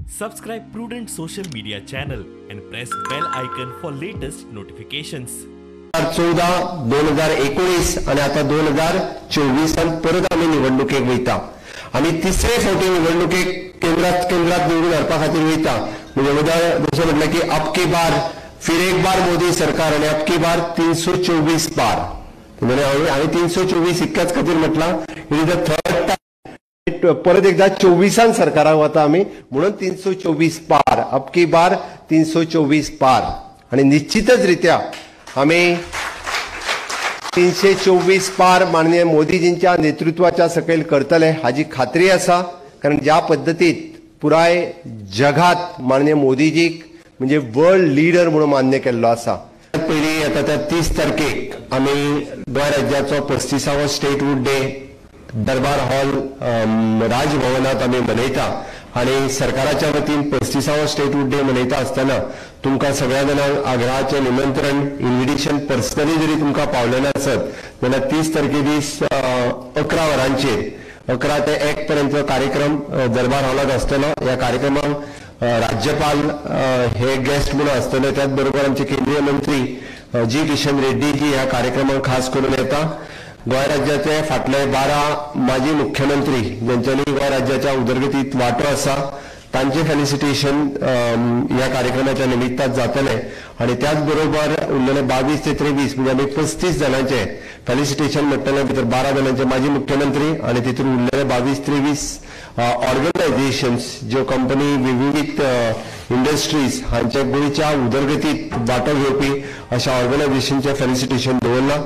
Subscribe Prudent Social Media channel and press bell icon for latest notifications. 2014, 2019 आणि आता 2024 परत आमी निवडणुकेक वयता. आमी तिसरे फावटी निवडणुकेक केंद्रात निवडून हाडपा खातीर वयता. म्हणजे जशें म्हटलें की अब की बार फिर एक बार मोदी सरकार आनी अब की बार 324 पार. म्हणजे हांवें 324 इतक्याच खातीर म्हटलां, it is the third time परत एकदा 24 सरकाराक वता आमी, म्हणून 324 पार, अब की बार 324 पार. आनी निश्चितच रित्या आमी 324 पार माननीय मोदीजींच्या नेतृत्वाच्या सकयल करतले हाजी खात्री आसा. कारण ज्या पद्दतीत पुराय जगात माननीय मोदीजीक म्हणजे वर्ल्ड लिडर म्हणून मान्य केल्लो आसा. पयलीं आतां त्या 30 तारखेक आमी गोंय राज्याचो 35वो स्टेटहूड डे दरबार हॉल राजभवनात आमी मनयता आनी सरकाराच्या वतीन 35वो स्टेटहूड डे मनयता आसतना तुमकां सगळ्या जाणांक आग्रहाचें निमंत्रण, इन्विटेशन पर्सनली जरी तुमकां पावलें नासत जाल्यार 30 तारखे दीस 11 वरांचेर 11 ते 1 पर्यंत कार्यक्रम दरबार हॉलात आसतलो. ह्या कार्यक्रमाक राज्यपाल हे गेस्ट म्हणून आसतले. त्याच बरोबर आमचे केंद्रीय मंत्री जी किशन रेड्डी जी ह्या कार्यक्रमाक खास करून येता. गोंय राज्याचे फाटले 12 माजी मुख्यमंत्री ज्यांच्यांनी गोंय राज्याच्या उदरगतीत वांटो आसा तांचे फेलिसिटेशन ह्या कार्यक्रमाच्या निमित्तान जातले. आनी त्याच बरोबर उरलेले 22 ते 23 म्हणजे आमी 35 जाणांचे फेलिसिटेशन म्हणटले, भितर 12 जाणांचे माजी मुख्यमंत्री आनी तितून उरलेले 22-23 ऑर्गनायझेशन्स ज्यो कंपनी विविध इंडस्ट्रीज हांच्या गोंयच्या उदरगतीत वांटो घेवपी अशा ऑर्गनायझेशनचे फेलिसिटेशन दवरलां.